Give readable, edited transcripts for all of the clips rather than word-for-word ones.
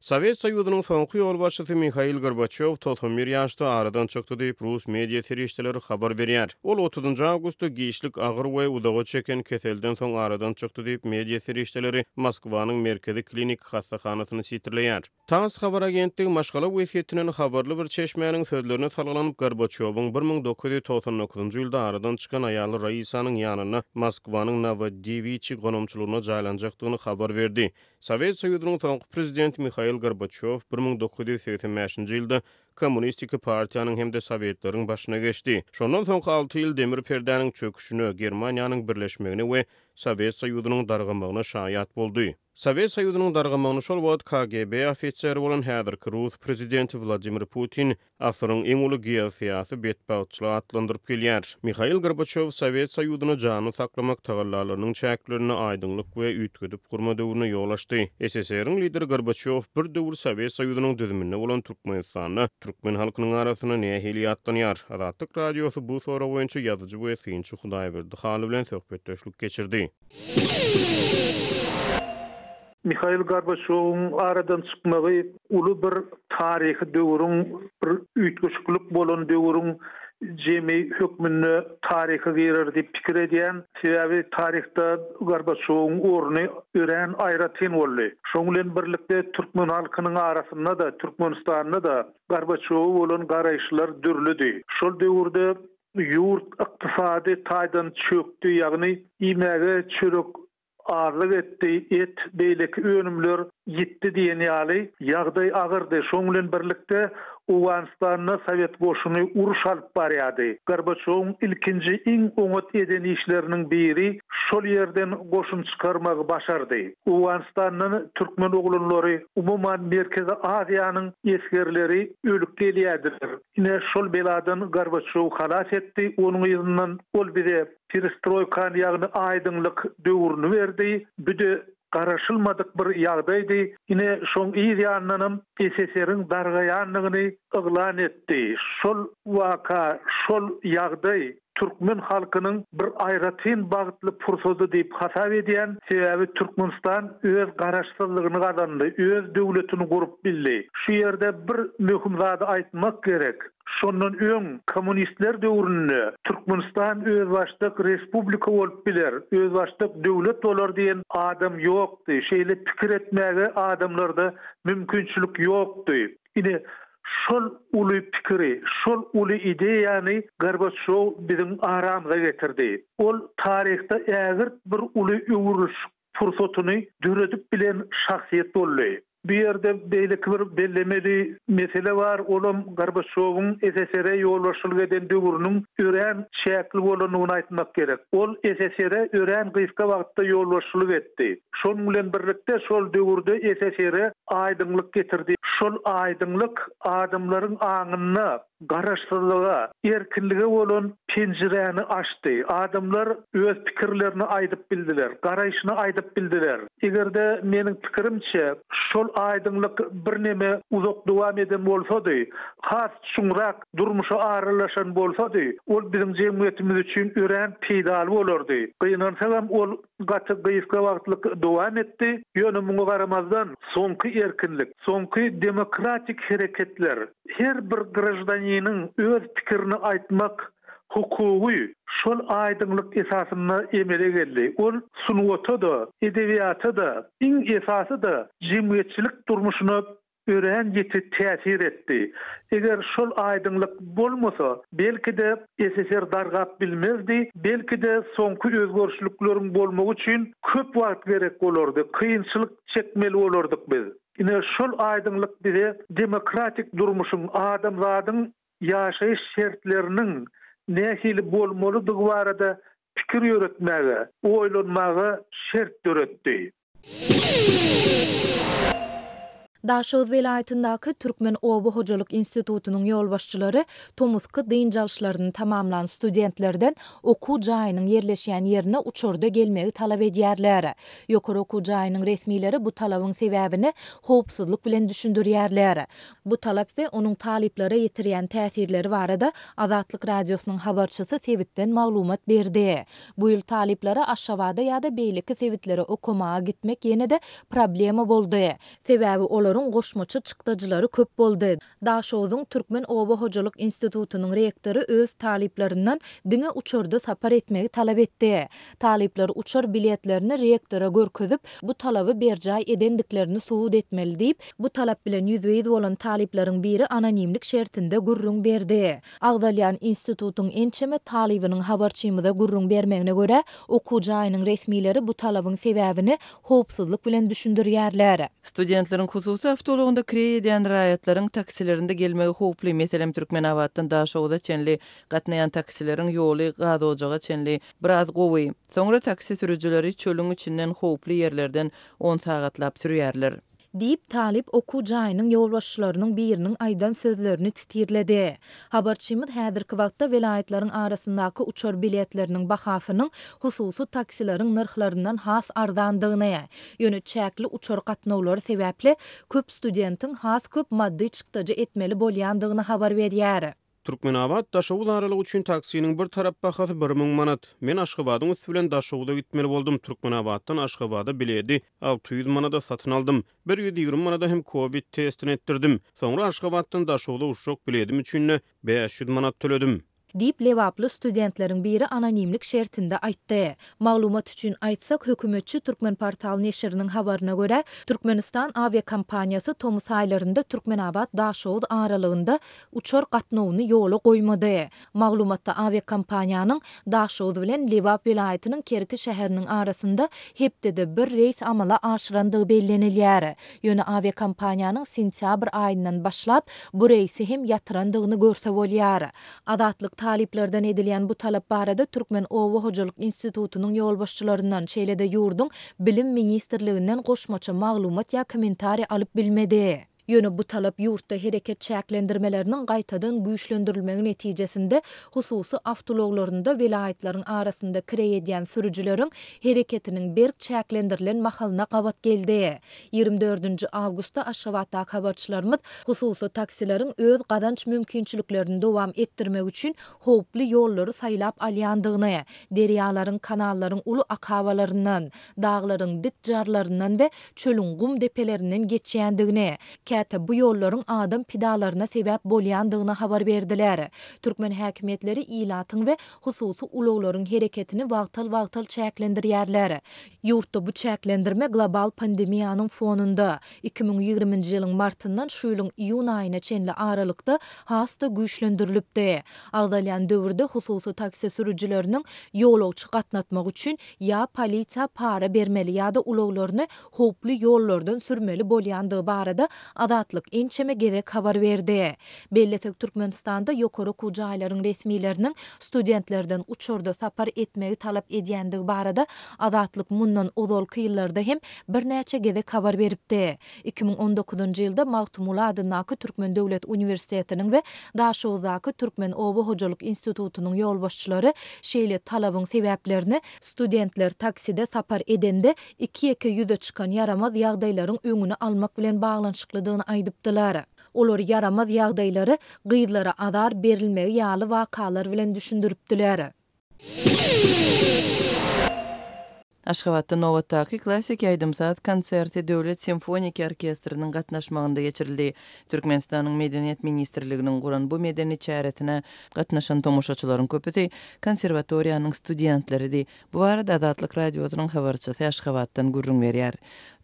Sowet Soýuzynyň soňky ýolbaşçysy Mihail Gorbaçýow 91 ýaşda aradan çykdy diýip, rus media serişdeleri habar berýär. Ol otuzynjy awgustda giçlik agyr we uzaga çeken keselden soň aradan çykdy diýip, media serişdeleri Moskwanyň Merkezi kliniki hassahanasyny sitirleýär. Tass habar agentligi maşgala wesýetinden habarly bir çeşmäniň sözlerine salgylanyp, Gorbaçýowyň 1999-njy ýylda aradan çykan aýaly Raisanyň ýanynda Moskwanyň Nowodewiçi gonamçylygynda jaýlanjakdygyny habar berdi. Sowet Soýuzynyň soňky prezidenti Mihail Gorbaçýow 1985-nji ýylda Kommunistiki partiýanyň hem-de Sowetleriň başyna geçdi. Şondan soňky alty ýyl demir perdäniň çöküşine, Germaniýanyň birleşmegine we Sowet Soýuzynyň dargamagyna şaýat boldy. Sowet Soýuzynyň dargamagyny şol wagt KGB ofiseri bolan häzirki rus prezidenti Wladimir Putin asyryň iň uly geosyýasy betbagtçylygy atlandyryp gelýär. Mihail Gorbaçýow Sowet Soýuzyny janly saklamak tagallalarynyň çäklerinde aýdyňlyk we üýtgedip gurma döwrüne ýol açdy. SSR-iň lideri Gorbaçýow bir döwür Sowet Soýuzynyň düzüminde bolan Türkmenistanda türkmen halkynyň arasynda nähili ýatlanýar? Azatlyk Radiosy bu sorag boýunça ýazyjy we synçy Hudaýberdi Hally bilen söhbetdeşlik geçirdi. Mihail Gorbaçýowyň aradan çykmagy uly bir taryhy döwrüň, bir üýtgeşiklik bolan döwrüň jemi hökmünde taryha girer diýip pikir edýän. Sebäbi taryhda Gorbaçýowyň orny örän aýratyn boldy. Şoň bilen birlikde türkmen halkynyň arasynda-da, Türkmenistanda-da Gorbaçýowa bolan garaýyşlar dürlüdi. Şol döwürde Ýurt ykdysady taýdan çökdi, ýagny iýmäge çörek azlyk etdi, et, beýleki önümler ýitdi diýen ýaly, ýagdaý agyrdy. Şoň bilen birlikde Owganystanda sowet goşuny uruş alyp barýardy. Gorbaçýowyň ilkinji iň oňat eden işleriniň biri şol ýerden goşun çykarmagy başardy. Owganystandan türkmen oglanlary, umuman Merkezi Aziýanyň esgerleri ölüp gelýärdiler. Ine, şol beladan Gorbaçýow halas etdi, onuň yzyndan ol bize perestroýkany, ýagny aýdyňlyk döwrüni berdi. Bu-de garaşylmadyk bir ýagdaýdy. Ine, şoň yz ýanyndanam SSR-iň dargaýandygyny yglan etdi. Şol waka, şol ýagdaý türkmen halkynyň bir aýratyn bagtly pursady diýip hasap edýän, sebäbi Türkmenistan öz garaşsyzlygyny gazandy, öz döwletini gurup bildi. Şu ýerde bir möhüm zady aýtmak gerek, şondan öň kommunistler döwründe Türkmenistan özbaşdak respublika bolup biler, özbaşdak döwlet bolar diýen adam ýokdy, şeýle pikir etmäge adamlarda mümkinçilik ýokdy. Ine, şol uly pikiri, şol uly ideýany Gorbaçýow biziň aramyza getirdi. Ol taryhda ägirt bir uly öwrülişik pursatyny döredip bilen şahsyýet boldy. Bu ýerde beýleki bir bellemeli mesele bar, olam Gorbaçýowyň SSR-e ýolbaşçylyk eden döwrüniň örän çäkli bolandygyny aýtmak gerek. Ol SSR-e örän gysga wagtda ýolbaşçylyk etdi. Şonuň bilen birlikde şol döwürde SSR-e aýdyňlyk getirdi. Şol aýdyňlyk adamlaryň aňynda garaşsyzlyga, erkinlige bolan penjiräni açdy. Adamlar öz pikirlerini aýdyp bildiler, garaýşyny aýdyp bildiler. Eger-de meniň pikirimçe, şol aýdyňlyk birneme uzak dowam eden bolsady, has çuňrak durmuşa aralaşan bolsady, ol biziň jemgyýetimiz üçin örän peýdaly bolardy. Gynansagam, ol gaty gysga wagtlyk dowam etdi, ýöne muňa garamazdan, soňky erkinlik, soňky demokratik hereketler, her bir graždaniniň öz pikirini aýtmak hukugy şol aýdyňlyk esasynda emele geldi. Ol sungata-da, edebiýata-da, iň esasy-da jemgyýetçilik durmuşyna örän ýiti täsir etdi. Eger şol aýdyňlyk bolmasa, belki-de, SSR dargap bilmezdi, belki-de, soňky özgerişlikleriň bolmagy üçin köp wagt gerek bolardy, kynçylyk çekmeli bolardyk biz. Ine, şol aýdyňlyk bize demokratik durmuşyň, adamzadyň ýaşaýyş şertleriniň nähili bolmalydygy barada pikir ýöretmäge, oýlanmaga şert döretdi. Daşoguz welaýatyndaky Türkmen oba hojalyk institutynyň ýolbaşçylary tomusky dynç alyşlaryny tamamlan studentlerden okuw jaýynyň ýerleşýän ýerine uçarda gelmegi talap edýärler. Ýokary okuw jaýynyň resmileri bu talabyň sebäbini howpsuzlyk bilen düşündirýärler. Bu talap we onuň talyplara ýetirýän täsirleri barada Azatlyk Radiosynyň habarçysy sebitden maglumat berdi. Bu ýyl talyplara Aşgabada ýa-da beýleki sebitlere okamaga gitmek ýene-de problema boldy. Sebäbi olara. Olaryň goşmaça çykdajylary köp boldy. Daşoguzyň Türkmen oba hojalyk institutynyň rektory öz talyplaryndan diňe uçarda sapar etmegi talap etdi. Talyplar uçar biletlerini rektora görkezip, bu talaby berjaý edendiklerini subut etmeli diýip, bu talap bilen ýüzbe-ýüz bolan talyplaryň biri anonimlik şertinde gürrüň berdi. Agzalýan institutyň ençeme talybynyň habarçymyza gürrüň bermegine görä, okuw jaýynyň resmileri bu talabyň sebäbini howpsuzlyk bilen düşündirýärler. Studentleriň hususy awtoulagynda kireý edýän raýatlaryň taksilerinde gelmegi howply, meselem, Türkmenabatdan Daşoguza çenli gatnaýan taksileriň ýoly gazojaga çenli biraz gowy. Soňra taksi sürüjileri çölüň içinden howply ýerlerden on sagatlap sürýärler. Diýip, talyp okuw jaýynyň ýolbaşçylarynyň biriniň aýdan sözlerini titirledi. Habarçymyz häzirki wagtda welaýatlaryň arasyndaky uçar biletleriniň bahasynyň hususy taksileriň nyrhlaryndan has arzandygyny, ýöne çäkli uçar gatnawlary sebäpli köp studentiň has köp maddy çykdajy etmeli bolýandygyny habar berýär. Türkmenabat, Daşoguz aralygy üçin taksiniň bir tarap bahasy 1000 manat. Men Aşgabadyň üsti bilen Daşoguza gitmeli boldum. Türkmenabatdan Aşgabada biledi 600 manada satyn aldym. 120 manada hem kowid testini etdirdim. Soňra Aşgabatdan Daşoguza uçjak biledim üçin-de 500 manat töledim. Diýip, lebaply studentleriň biri anonimlik şertinde aýtdy. Maglumat üçin aýtsak, hökümetçi Türkmenportal neşiriniň habaryna görä, Türkmenistan awiakompaniýasy tomus aýlarynda Türkmenabat-Daşoguz aralygynda uçar gatnawyny ýola goýmady. Maglumatda awiakompaniýanyň Daşoguz bilen Lebap welaýatynyň Kerki şäheriniň arasynda hepdede bir reýs amala aşyrandygy bellenilýär. Ýöne awiakompaniýanyň sentýabr aýyndan başlap bu reýsi hem ýatyrandygyny görse bolýar. Azatlyk talyplardan edilýän bu talap barada Türkmen oba hojalyk institutynyň ýolbaşçylaryndan, şeýle-de ýurduň Bilim ministrliginden goşmaça maglumat ýa kommentariý alyp bilmedi. Ýöne bu talap ýurtda hereket çäklendirmeleriniň gaýtadan güýçlendirilmegi netijesinde hususy awtoulaglarynda welaýatlaryň arasynda kireý edýän sürüjileriň hereketiniň berk çäklendirilen mahalyna gabat geldi. Ýigrimi dördünji awgustda Aşgabatdaky habarçylarymyz hususy taksileriň öz gazanç mümkinçiliklerini dowam etdirmek üçin howply ýollary saýlap alýandygyny, derýalaryň, kanallaryň uly akabalaryndan, daglaryň dik jarlaryndan we çölüň gum depelerinden geçýändigini, käte bu ýollaryň adam pidalaryna sebäp bolýandygyny habar berdiler. Türkmen häkimiýetleri ilatyň we hususy ulaglaryň hereketini wagtal-wagtal çäklendirýärler. Ýurtda bu çäklendirme global pandemiýanyň fonunda, 2020-nji ýylyň martyndan şu ýylyň iýun aýyna çenli aralykda has-da güýçlendirilipdi. Agzalýan döwürde hususy taksi sürüjileriniň ýolagçy gatnatmak üçin ýa polisiýa para bermeli ýa-da ulaglaryny howply ýollardan sürmeli bolýandygy barada Azatlyk ençeme gezek habar berdi. Bellesek, Türkmenistanda ýokary okuw jaýlaryň resmileriniň studentlerden uçarda sapar etmegi talap edýändigi barada Azatlyk mundan ozalky ýyllarda hem birnäçe gezek habar beripdi. 2019-njy ýylda Magtymguly adyndaky Türkmen döwlet uniwersitetiniň we Daşoguzdaky Türkmen oba hojalyk institutynyň ýolbaşçylary şeýle talabyň sebäplerini studentler takside sapar edende iki-ýeke ýüze çykan ýaramaz ýagdaýlaryň öňüni almak bilen baglanyşyklydygyny aýdypdylar. Olar ýaramaz ýagdaýlary gyzlara azar berilmegi ýaly wakalar bilen düşündiripdiler. Aşgabatda nobatdaky klassyk aýdym-saz konserti Döwlet simfoniki orkestriniň gatnaşmagynda geçirildi. Türkmenistanyň Medeniýet ministrliginiň guran bu medeni çäresine gatnaşan tomaşaçylaryň köpüsi konserwatoriýanyň studentleridi. Bu barada Azatlyk Radiosynyň habarçysy Aşgabatdan gürrüň berýär.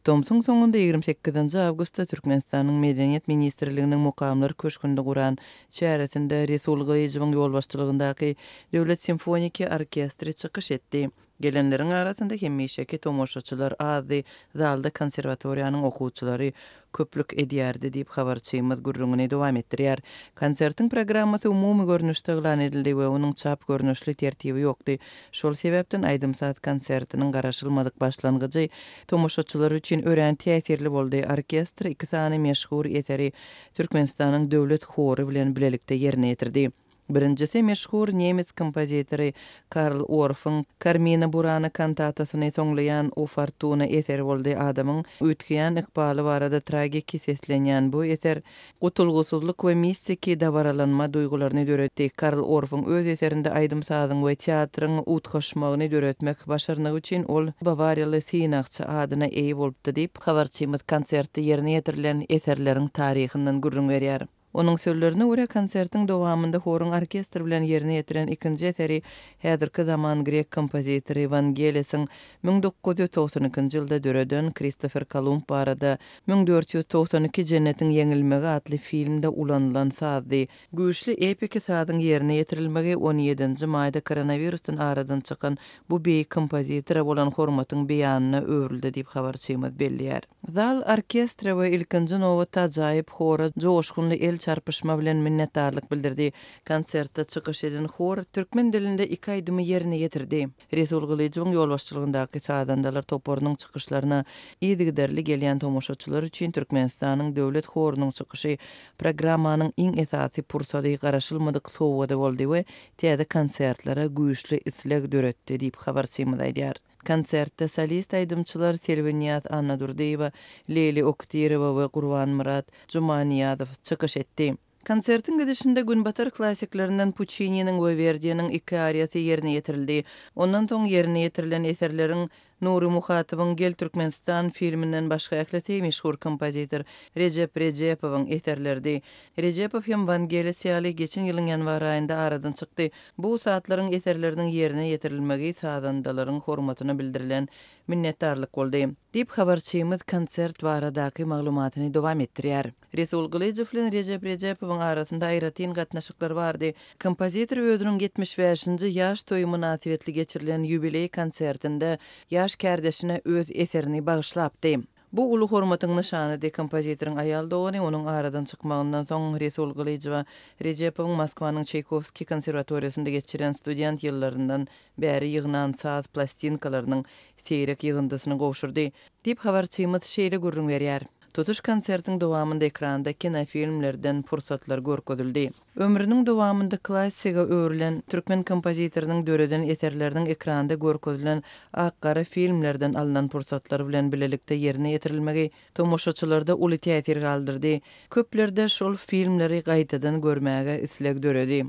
Tomsuň soňunda 28 awgustda Türkmenistanyň Medeniýet ministrliginiň Mukamlar köşgünde guran çäresinde Resul Gylyjowyň ýolbaşçylygyndaky Döwlet simfoniki orkestri çykyş etdi. Gelenleriň arasynda hemişeki tomaşaçylar azdy, zalda konserwatoriýanyň okuwçylary köplük edýärdi diýip, habarçymyz gürrüňini dowam etdirýär. Konsertiň programmasy umumy görnüşde yglan edildi we onuň çap görnüşli tertibi ýokdy. Şol sebäpden aýdym-saz konsertiniň garaşylmadyk başlangyjy tomaşaçylar üçin örän täsirli boldy, orkestr iki sany meşhur eseri Türkmenistanyň Döwlet hory bilen bilelikde ýerine ýetirdi. Birinjisi meşhur nemes kompozitory Karl Orffyň Karmina Burana kantatasyny soňlaýan O Fortuna eseri boldy. Adamyň üýtgeýän ykbaly barada tragiki seslenýän bu eser gutulgysyzlyk we mistiki dabaralanma duýgularyny döretdi. Karl Orffyň öz eserinde aýdym-sazyň we teatryň utgaşmagyny döretmek başarnygy üçin ol Bawariýaly synagçy adyna eýe bolupdy diýip, habarçymyz konsertde ýerine ýetirilen eserleriň taryhyndan gürrüň berýär. Onuň sözlerine görä, konsertiň dowamynda horuň orkestr bilen ýerine ýetiren ikinji eseri häzirki zaman grek kompozitory Wangelisiň 1992-nji ýylda döreden Kristofer Kolumb barada 1492 Jennetiň ýeňilmegi atly filmde ulanylan sazdy. Güýçli epiki sazyň ýerine ýetirilmegi on ýedinji maýda koronawirusdan aradan çykan bu beýik kompozitora bolan hormatyň beýanyna öwrüldi diýip habarçymyz belleýär. Zal orkestre we ilkinji nobatda ajaýyp hora joşgunly el çarpyşma bilen minnetdarlyk bildirdi. Konsertde çykyş eden hor türkmen dilinde iki aýdymy ýerine ýetirdi. Resul Gylyjowyň ýolbaşçylygyndaky sazandalar toparynyň çykyşlaryna yzygiderli gelýän tomaşaçylar üçin Türkmenistanyň Döwlet horunyň çykyşy programmanyň iň esasy pursady, garaşylmadyk sowgady boldy we täze konsertlere güýçli isleg döretdi diýip habarçymyz aýdýar. Konsertde solist aýdymçylar Selbinýaz Annadurdyýewa, Leýli Oktyrowa we Gurbanmyrat Jumaniýazow çykyş etdi. Konsertiň gidişinde günbatar klassiklerinden Puçininiň we Werdiniň iki ariýasy ýerine ýetirildi. Ondan soň ýerine ýetirilen eserleriň Nury Muhatowyň Gel Türkmenistan filminden başga ählisi meşhur kompozitor Rejep Rejepowyň eserleridi. Rejepow hem Wangelis ýaly geçen ýylyň ýanwar aýynda aradan çykdy. Bu ussatlaryň eserleriniň ýerine ýetirilmegi sazandalaryň hormatyna bildirilen minnetdarlyk boldy. Diýip, habarçymyz konsert baradaky maglumatyny dowam etdirýär. Resul Gylyjow bilen Rejep Rejepowyň arasynda aýratyn gatnaşyklar bardy. Kompozitor özüniň 75-nji ýaş toýy mynasybetli geçirilen ýubileý konsertinde ýaş kärdeşine öz eserini bagyşlapdy. Bu uly hormatyň nyşanydy. Kompozitoryň aýal dogany onuň aradan çykmagyndan soň Resul Gylyjowa Rejepowyň Moskwanyň Çaýkowskiý konserwatoriýasynda geçiren student ýyllaryndan bäri ýygnan saz plastinkalarynyň seýrek ýygyndysyny gowşurdy. Diýip, habarçymyz şeýle gürrüň berýär. Tutuş konsertiň dowamynda ekranda kinofilmlerden pursatlar görkezildi. Ömrüniň dowamynda klassyga öwrülen türkmen kompozitorynyň döreden eserleriniň ekranda görkezilen ak-gara filmlerden alnan pursatlar bilen bilelikde ýerine ýetirilmegi tomaşaçylarda uly täsir galdyrdy. Köplerde şol filmleri gaýtadan görmäge isleg döredi.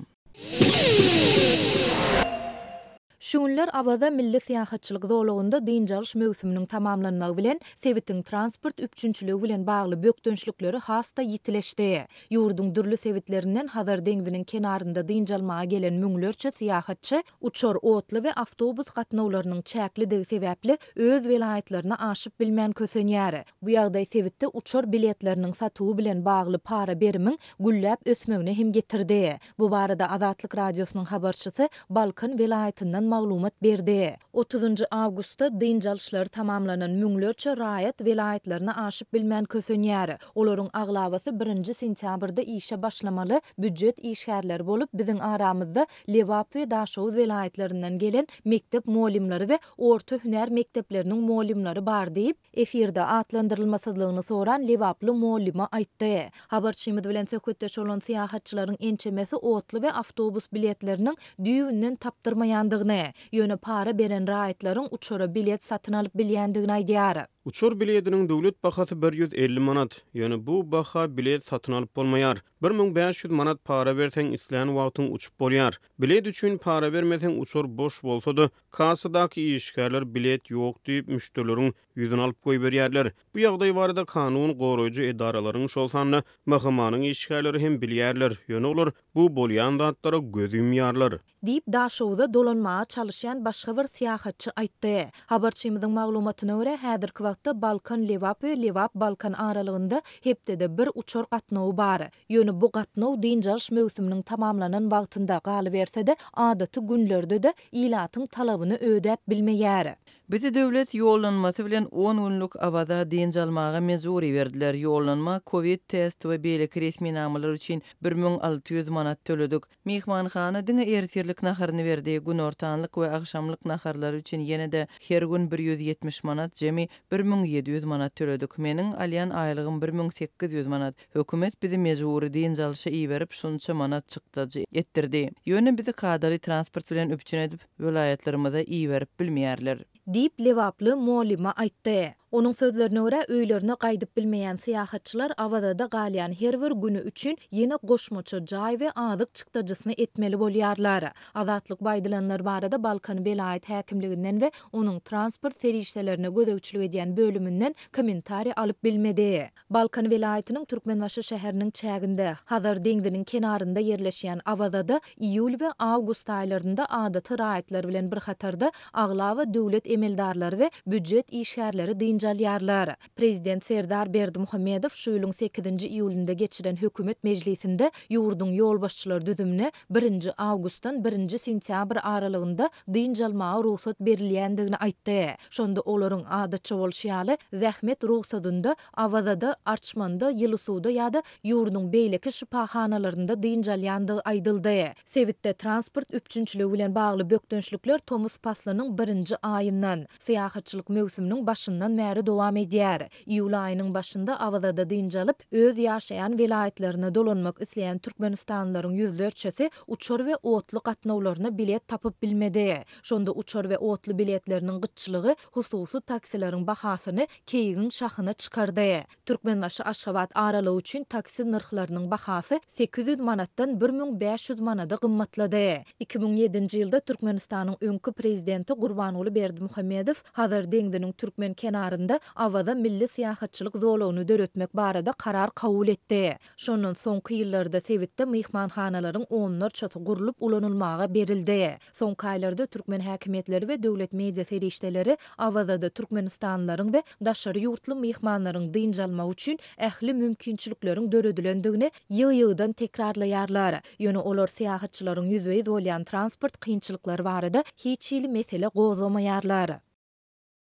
Şu günler Awaza milli syýahatçylyk zolagynda dynç alyş möwsüminiň tamamlanmagy bilen, sebitiň transport üpjünçiligi bilen bagly bökdençlikleri has-da ýitileşdi. Ýurduň dürli sebitlerinden Hazar deňziniň kenarynda dynç almaga gelen müňlerçe syýahatçy uçar, otly we awtobus gatnawlarynyň çäklidigi sebäpli öz welaýatlaryna aşyp bilmän kösenýär. Bu ýagdaý sebitde uçar biletleriniň satuwy bilen bagly para berimiň gülläp ösmegine hem getirdi. Bu barada Azatlyk Radiosynyň habarçysy Balkan welaýatyndan maglumat berdi. Otuzynjy awgustda dynç alyşlary tamamlanan müňlerçe raýat welaýatlaryna aşyp bilmän kösenýär. Olaryň aglabasy birinji sentýabrda işe başlamaly býujet işgärleri bolup, biziň aramyzda Lebap we Daşoguz welaýatlaryndan gelen mekdep mugallymlary we orta hünär mekdepleriniň mugallymlary bar diýip, Efirde atlandyrylmasyzlygyny soran lebaply mugallyma aýtdy. Habarçymyz bilen söhbetdeş bolan syýahatçylaryň ençemesi otly we awtobus biletleriniň düýbünden tapdyrmaýandygyny, ýöne para beren raýatlaryň uçara bilet satyn alyp bilýändigini aýdýar. Uçar bilediniň döwlet bahasy 150 manat. Ýöne bu baha bilet satyn alyp bolmaýar. 1500 manat para berseň islän wagtyň uçup bolýar. Bilet üçin para bermeseň uçar boş bolsa-da, Kassadaky işgärler bilet ýok diýip, müşderileriň ýüzüni alyp goýberýärler. Bu ýagdaý barada kanun goraýjy edaralaryň, şol sanda MHM-niň işgärleri hem bilýärler, ýöne olar bu bolýan zatlara göz ýumýarlar. Diýip, Daşoguza dolanmaga çalyşýan başga bir syýahatçy aýtdy. Habarçymyzyň maglumatyna görä, häzirki wagtda Balkan-Lebap we Lebap-Balkan aralygynda hepdede bir uçar gatnawy bar. Ýöne bu gatnaw dynç alyş möwsüminiň tamamlanan wagtynda, galyberse-de, adaty günlerde-de ilatyň talabyny ödäp bilmeýär. Bizi döwlet ýollanmasy bilen on günlük Awaza dynç almaga mejbur iberdiler. Ýollanma, kowid test we beýleki resminamalar üçin 1600 manat töledik. Myhmanhana diňe ertirlik naharyny berdi, günortanlyk we agşamlyk naharlary üçin ýene-de her gün 170 manat, jemi 1700 manat töledik. Meniň alýan aýlygym 1800 manat. Hökümet bizi mejbury dynç alşa iberip, şunça manat çykdajy etdirdi. Ýöne bizi kadaly transport bilen üpjün edip, welaýatlarymyza iberip bilmeýärler. Diýip, lebaply mugallyma aýtdy. Onuň sözlerine görä, öýlerine gaýdyp bilmeýän syýahatçylar Awazada galýan her bir güni üçin ýene goşmaça jaý we azyk çykdajysyny etmeli bolýarlar. Azatlyk bu aýdylanlar barada Balkan welaýat häkimliginden we onuň transport serişdelerine gözegçilik edýän bölüminden kommentariý alyp bilmedi. Balkan welaýatynyň Türkmenbaşy şäheriniň çäginde, Hazar deňziniň kenarynda ýerleşýän Awazada iýul we awgust aýlarynda adaty raýatlar bilen bir hatarda aglaba döwlet emeldarlary we býujet işgärleri dynç alýarlar. Prezident Serdar Berdimuhamedow şu ýylyň sekizinji iýulynda geçiren hökümet mejlisinde ýurduň ýolbaşçylar düzümine birinji awgustdan birinji sentýabr aralygynda dynç almaga rugsat berilýändigini aýtdy. Şonda olaryň, adatça bolşy ýaly, zähmet rugsadynda Awazada, Arçmanda, Ýylysuwda ýa-da ýurduň beýleki şypahanalarynda dynç alýandygy aýdyldy. Sebitde transport üpjünçiligi bilen bagly bökdençlikler tomus paslynyň birinji aýyndan, syýahatçylyk möwsüminiň başyndan bäri dowam edýär. Iýul aýynyň başynda Awazada dynç alyp, öz ýaşaýan welaýatlaryna dolanmak isleýän türkmenistanlylaryň ýüzlerçesi uçar we otly gatnawlaryna bilet tapyp bilmedi. Şonda uçar we otly biletleriniň gytçylygy hususy taksileriň bahasyny keýigiň şahyna çykardy. Türkmenbaşy-Aşgabat aralygy üçin taksi nyrhlarynyň bahasy 800 manatdan 1500 manada gymmatlady. 2007-nji ýylda Türkmenistanyň öňki prezidenti Gurbanguly Berdimuhamedow Hazar deňziniň türkmen kenarynda Awaza milli syýahatçylyk zolagyny döretmek barada karar kabul etdi. Şondan soňky ýyllarda sebitde myhmanhanalaryň onlarçasy gurlup ulanylmaga berildi. Soňky aýlarda türkmen häkimiýetleri we döwlet media serişdeleri Awazada türkmenistanlylaryň we daşary ýurtly myhmanlaryň dynç almagy üçin ähli mümkinçilikleriň döredilendigini ýygy-ýygydan tekrarlaýarlar. Ýöne olar syýahatçylaryň ýüzbe-ýüz bolýan transport kynçylyklary barada hiç hili mesele gozgamaýarlar.